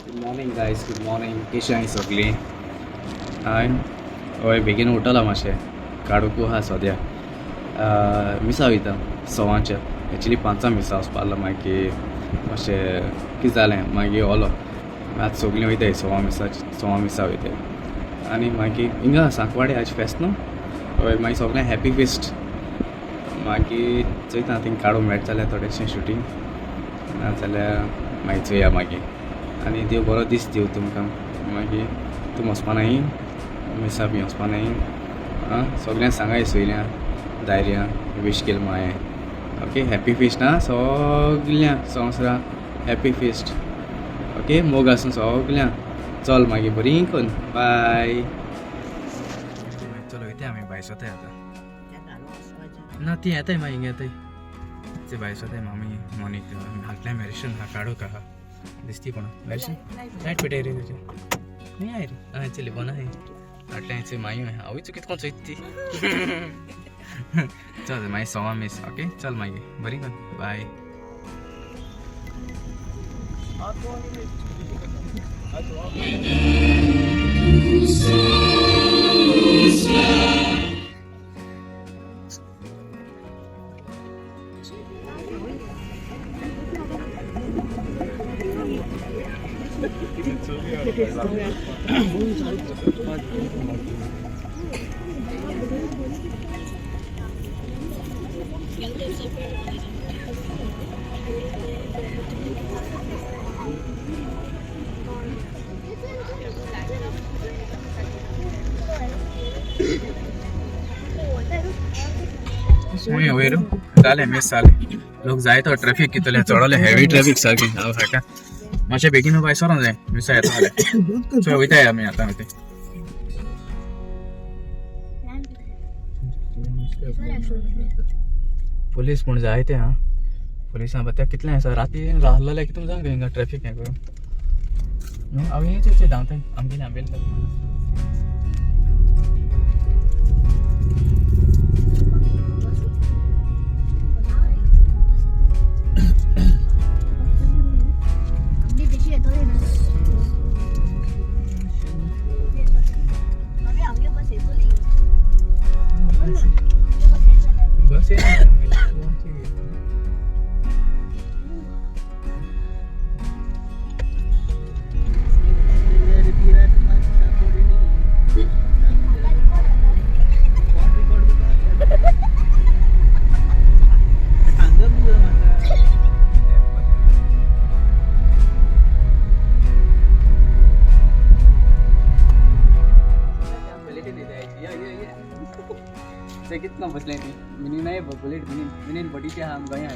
Good morning guys, good morning. कशी आहाय सगळीं? हांवें हय बेगीन उठला मातशें काडूंक आहा सद्या. मिसा वयता सवांच्या, एक्चुली पांचां मिसा वचपा. मागीर मातशें कितें जालें, मागीर ओलो. आतां सगळीं वयताय सवा मिसा, सवा मिसा वयताय. आनी मागीर हिंगा सांकवाडे आज फेस्त न्हू. हय, मागीर सगळ्यांक हॅपी फेस्ट. मागीर चोयता थिंग काडूंक मेळटा जाल्यार थोडेशें शुटींग, नाजाल्यार मागीर चोया मागीर. आनी देव बरो दीस दिवं तुमकां. मागीर तूं वचपा नाय मिसा बी वचपा नाय? आं, सगळ्यांक सांगाय, सोयऱ्यां दायऱ्यां वीश केल म्हूण हांवें. Okay, happy fest. आं, सगळ्यां संवसारा हॅपी फेस्ट. ओके, मोग आसूं सगळ्यां. चल मागीर बरी करून, बाय. चलो वयता आमी, भायर सोताय आतां. ना, ती येताय मागीर, हिंगा येताय ते. भायर सोताय मामी मोनीक हाटल्या. मेरिशन हा काडूक आहा दिसती कोण मेरिशन. लायट पेटय रे तुजी. न्ही I रे. आं, चली बोना हाय हाटल्या माई. हांवूय चुकीत कोण चोयत ती. चल मागीर सवा मीस. ओके, चल मागीर बरी कर, बाय. वयर जालें मीस जालें. लोक जायतो ट्रॅफिक कितले चडोले, हेवी ट्रॅफिक सारकी. हांव सारकें मातशें बेगीन भायर सरोंक जाय मिसा येता जाल्यार. सो वयताय आमी आतां वयताय. पुलीस पूण जायते आं, पुलिसां पत्या कितलें आसा. राती रावलेले कितून जावं हिंगा ट्रॅफीक हें करून न्हू. हांव हें धांवताय आमगेलें आंबेल. बस. ते कितना बसले ती मिनी नाही, बुलेट मिनी मिनी बडीचे हा गोंया.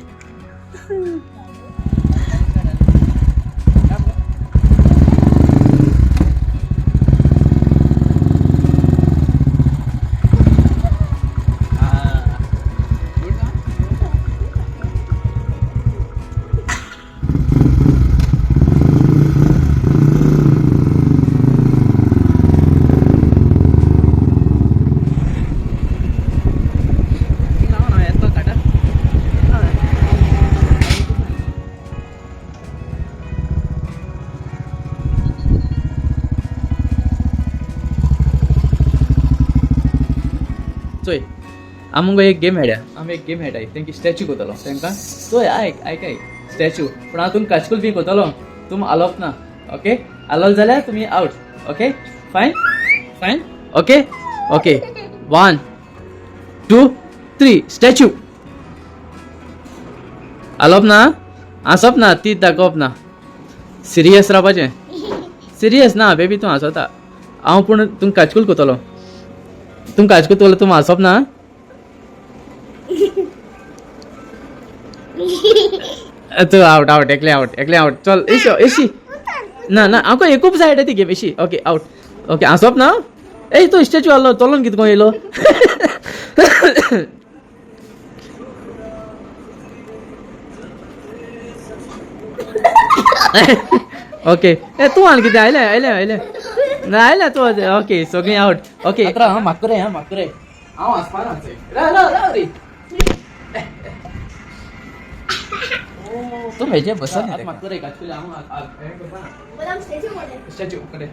चोय, आमी मुगो एक गेम खेळ्या. आमी एक गेम खेळटाय, तेंकी स्टॅच्यू कोतलो तेंकां. चोय, आयक आयक आयक. स्टॅच्यू पूण हांव तुमकां काचकूल बी कोतलो, तुम आलोप ना. ओके, आलोल जाल्यार तुमी out. Okay, fine fine. Okay okay, 1 2 3 statue. आलोप ना, हांसप ना, ती दाखोवप ना. सिरियस रावपाचें, सिरियस. ना बेबी, तूं हांसता. हांव पूण तुमकां काचकूल कोतलो, तुमकां काचकूल कोतलो, तूं हांसप ना. तूं आवट आवट, एकलें आवट, एकलें आवट. चल एशी एशी. ना ना, हांव एकूच जाय ती गेम. एशी. Okay, out. ओके, हांसप ना. ए, तूं स्टॅच्यू आहलो, चलोन कितें कोण येयलो. ओके, ए तूं आनी कितें आयलें आयलें आयलें ना आयलें तूं. ओके, सगळीं आवट. ओके, हांव म्हाका रे, हांव म्हाका रे, हांव हांसपा ना. राव राव राव रे. तूं हेजे बसन. म्हाका एक एक्चुअली हांव हें करपा स्टॅच्यू कोण? स्टॅच्यू कडेन.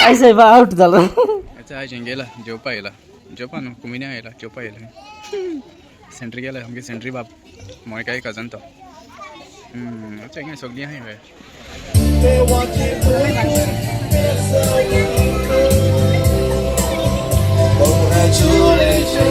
I साहेब, आउट जालो. अच्छा, आयज हिंग येयला जेवपा येयला, जेवपा न्हू, कुमिन्या येयला जेवपा येयला. सेंट्री गेला आमगे सेंट्री बाब, मोय काय कजन तो. अच्छा, हिंगा सगळीं आहाय हय. Congratulations.